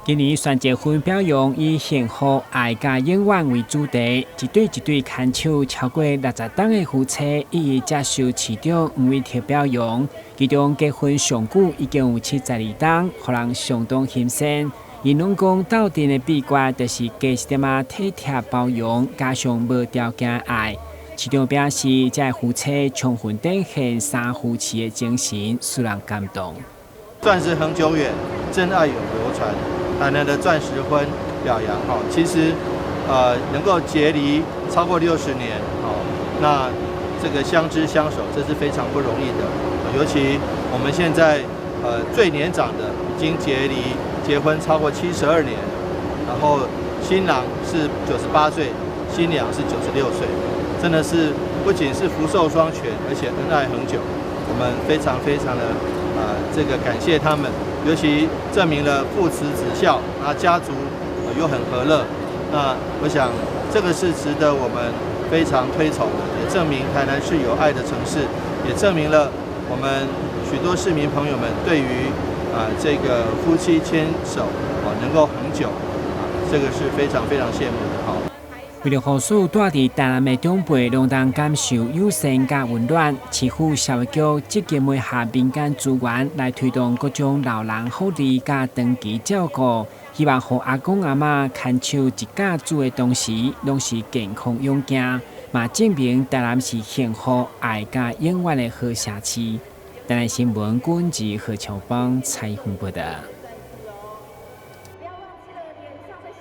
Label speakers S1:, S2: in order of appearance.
S1: 今年旋結婚表揚以幸福、愛佮永遠為主題，一對一對牽手超過60冬的夫妻，一一接受市長黃偉哲表揚。其中結婚上久已經有72冬，予人相當欣羨。𪜶攏講鬥陣的秘訣就是加一點仔體貼包容，加上無條件愛。市長表示，這个夫妻充分展現三扶持的精神，使人感動。
S2: 鑽石恆久遠，真愛永流傳。台南的鑽石婚表揚哈，其實，能夠結離超過60年，哦，那這個相知相守，這是非常不容易的。尤其我們現在，最年長的已經結離結婚超過72年，然後新郎是98歲，新娘是96歲，真的是不僅是福壽雙全，而且恩愛恆久。我們非常非常的這個感謝他們。尤其證明了父慈子孝，啊，家族又很和樂。那我想這個是值得我們非常推崇的，也證明台南是有愛的城市，也證明了我們許多市民朋友們對於啊這個夫妻牽手啊能夠恆久，啊，這個是非常非常羨慕的。好。
S1: 為著予所有住佇台南的長輩攏當感受友善佮溫暖，市府社會局積極媒合民間資源來推動各種老人福利佮長期照顧，希望予阿公阿嬤牽手一家子的同時，攏是健康勇健，嘛證明台南是幸福、愛佮永遠的好城市。台南新聞，君子何秋芳採訪報道。